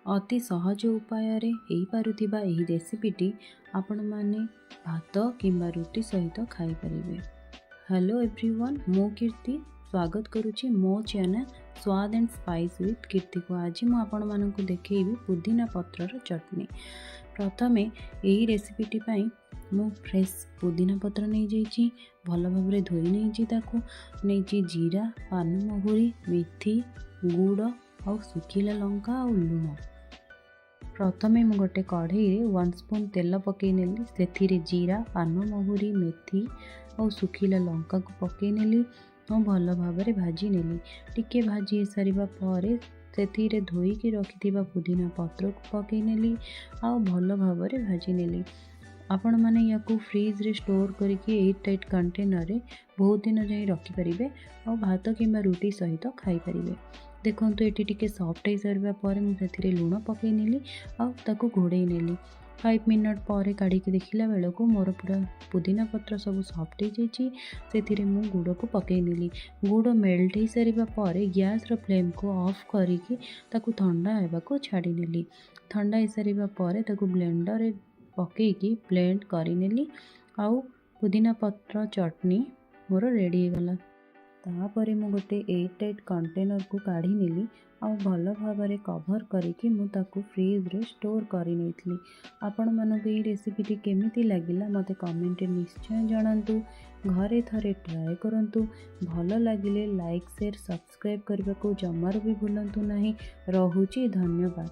ଅତି ସହଜ ଉପାୟରେ ହେଇପାରୁଥିବା ଏହି ରେସିପିଟି ଆପଣମାନେ ଭାତ କିମ୍ବା ରୁଟି ସହିତ ଖାଇପାରିବେ। ହ୍ୟାଲୋ ଏଭ୍ରିୱାନ୍, ମୁଁ କୀର୍ତ୍ତି ସ୍ୱାଗତ କରୁଛି ମୋ ଚ୍ୟାନେଲ୍ ସ୍ୱାଦ ଆଣ୍ଡ ସ୍ପାଇସ୍ ୱିଥ୍ କୀର୍ତ୍ତିକୁ। ଆଜି ମୁଁ ଆପଣମାନଙ୍କୁ ଦେଖେଇବି ପୁଦିନା ପତ୍ରର ଚଟଣି। ପ୍ରଥମେ ଏହି ରେସିପିଟି ପାଇଁ ମୁଁ ଫ୍ରେଶ୍ ପୁଦିନା ପତ୍ର ନେଇଯାଇଛି, ଭଲ ଭାବରେ ଧୋଇ ନେଇଛି ତାକୁ। ନେଇଛି ଜିରା, ପାନମହୁରି, ମେଥି, ଗୁଡ଼ ଆଉ ଶୁଖିଲା ଲଙ୍କା ଆଉ ଲୁଣ। ପ୍ରଥମେ ମୁଁ ଗୋଟେ କଢ଼େଇରେ 1 ସ୍ପୁନ୍ ତେଲ ପକାଇ ନେଲି। ସେଥିରେ ଜିରା, ପାନମହୁରି, ମେଥି ଆଉ ଶୁଖିଲା ଲଙ୍କାକୁ ପକାଇ ନେଲି ଆଉ ଭଲ ଭାବରେ ଭାଜି ନେଲି। ଟିକେ ଭାଜି ହେଇସାରିବା ପରେ ସେଥିରେ ଧୋଇକି ରଖିଥିବା ପୁଦିନା ପତ୍ରକୁ ପକାଇ ନେଲି ଆଉ ଭଲ ଭାବରେ ଭାଜି ନେଲି। ଆପଣମାନେ ୟାକୁ ଫ୍ରିଜରେ ଷ୍ଟୋର୍ କରିକି ଏୟାର ଟାଇଟ୍ କଣ୍ଟେନରରେ ବହୁତ ଦିନ ଯାଏଁ ରଖିପାରିବେ ଆଉ ଭାତ କିମ୍ବା ରୁଟି ସହିତ ଖାଇପାରିବେ। ଦେଖନ୍ତୁ, ଏଠି ଟିକେ ସଫ୍ଟ ହେଇସାରିବା ପରେ ମୁଁ ସେଥିରେ ଲୁଣ ପକାଇ ନେଲି ଆଉ ତାକୁ ଘୋଡ଼େଇ ନେଲି। 5 ମିନିଟ୍ ପରେ କାଢ଼ିକି ଦେଖିଲା ବେଳକୁ ମୋର ପୁରା ପୁଦିନା ପତ୍ର ସବୁ ସଫ୍ଟ ହେଇଯାଇଛି। ସେଥିରେ ମୁଁ ଗୁଡ଼କୁ ପକାଇ ନେଲି। ଗୁଡ଼ ମେଲ୍ଟ ହେଇସାରିବା ପରେ ଗ୍ୟାସ୍ର ଫ୍ଲେମ୍କୁ ଅଫ୍ କରିକି ତାକୁ ଥଣ୍ଡା ହେବାକୁ ଛାଡ଼ିନେଲି। ଥଣ୍ଡା ହେଇସାରିବା ପରେ ତାକୁ ବ୍ଲେଣ୍ଡରରେ ପକାଇକି ବ୍ଲେଣ୍ଡ କରିନେଲି ଆଉ ପୁଦିନା ପତ୍ର ଚଟଣି ମୋର ରେଡ଼ି ହେଇଗଲା। ତାପରେ ମୁଁ ଗୋଟେ ଏୟାର ଟାଇଟ୍ କଣ୍ଟେନରକୁ କାଢ଼ି ନେଲି ଆଉ ଭଲ ଭାବରେ କଭର୍ କରିକି ମୁଁ ତାକୁ ଫ୍ରିଜରେ ଷ୍ଟୋର୍ କରିନେଇଥିଲି। ଆପଣମାନଙ୍କୁ ଏଇ ରେସିପିଟି କେମିତି ଲାଗିଲା, ମୋତେ କମେଣ୍ଟରେ ନିଶ୍ଚୟ ଜଣାନ୍ତୁ। ଘରେ ଥରେ ଟ୍ରାଏ କରନ୍ତୁ। ଭଲ ଲାଗିଲେ ଲାଇକ୍, ସେୟାର, ସବସ୍କ୍ରାଇବ୍ କରିବାକୁ ଜମାରୁ ବି ଭୁଲନ୍ତୁ ନାହିଁ। ରହୁଛି, ଧନ୍ୟବାଦ।